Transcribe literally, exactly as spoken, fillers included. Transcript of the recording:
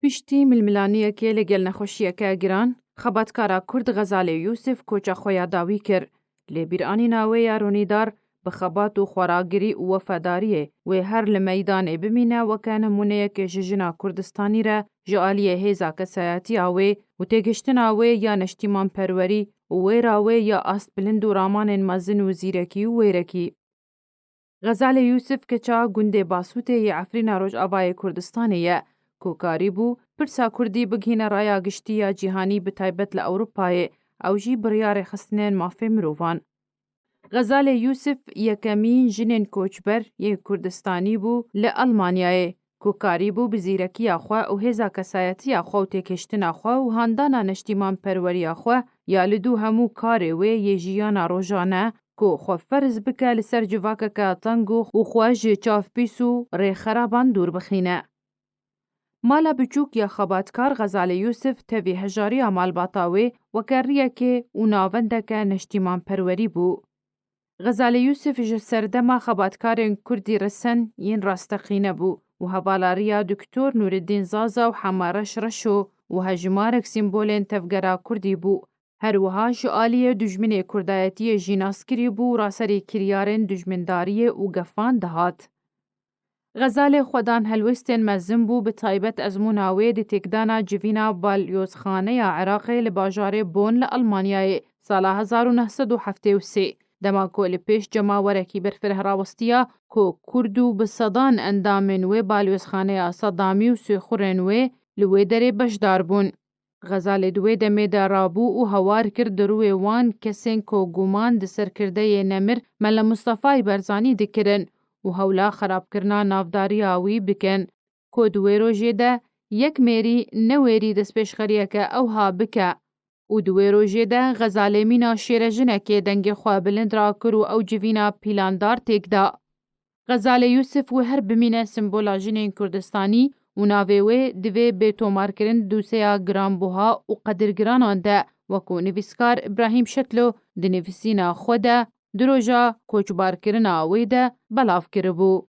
Piştî milmilaniyekê li gel nexweşiyeke giran, xebatkara Kurd Xezalê Yûsif koça xwe ya dawî kir. Lê bîranîna wê ya ronîdar bi xebat û xweragirî û wefadariyê wê her li meydanê bimîne weke nimûneyekê ji jina Kurdistanî re ji aliyê hêza kesayetiya wê û têgihiştina wê ya neştîmanperwerî û wêra wê ya astbilind û ramanên mezin û zîrekî û wêrekî. Xezalê Yûsif keça gundê Basûtê yê Efrîna Rojavayê Kurdistanê ye, ku karîbû pirsa kurdî bigihîne raya giştî ya cîhanî, bi taybet li Ewropayê, ew jî bi rêya rêxistinên mafê mirovan. Xezalê Yûsif yekemîn jinên koçber yên Kurdistanî bû li Elmanyayê, ku karîbû bi zîrekiya xwe û hêza kesayetiya xwe û têkiştina xwe û handana neştîmanperweriya xwe ya li dû hemû karê wê yê jiyana rojane, ku xwe ferz bike li ser civakeke teng û, û xwe ji çavpîs û rêxeraban dûr bixîne. Mala biçûk ya xebatkar Xezalê Yûsif tevî hejariya malbata wê weke riyekê û navendeke neştîmanperwerî bû. Xezalê Yûsif ji serdema xebatkarên kurdî resen yên rasteqîne bû û hevalariya Doktor Nûreddîn Zaza û Hema Reş Reşo û hejmarek sîmbolên tevgera kurdî bû. Her wiha ji aliyê dijminê kurdayetiyê jî naskirî bû û raserî kiryarên dijmindariyê û gefan dihat. Xezalê xwedan helwestên mezin bû, bi taybet ezmûna wê di têkdana civîna balyozxaneya Iraqê li bajarê Bonn li Elmanyayê sala hezar û neh sed û heftê û sê, dema ku li pêş cemawerekî berfireh rawestiya ku Kurd û bi sedan endamên wê balyozxaneya Sedamî û sêxurên wê li wê derê beşdar bûn. Xezalê di wê demê de rabû û hawar kir di rûyê wan kesên ku guman di serkirdeyê nemir Mele Mustefayî Barzanî dikirin û hewla xerabkirina navdariya wî bikin, ku di wê rojê de yek mêrî newêrî destpêşxeriyeke ewha bike û di wê rojê de Xezalê mîna şêrejinekê dengê xwe bilind rakir û ew civîna pîlandar têk da. Xezalê Yûsif wê her bimîne simbola jinên Kurdistanî û navê wê divê bê tomarkirin di dûseya giranbuha û qedirgiranan de, wekû nivîskar Îbrahîm Şetlo di nivîsîna xwe de di roja koçbarkirina wê de belav kiribû.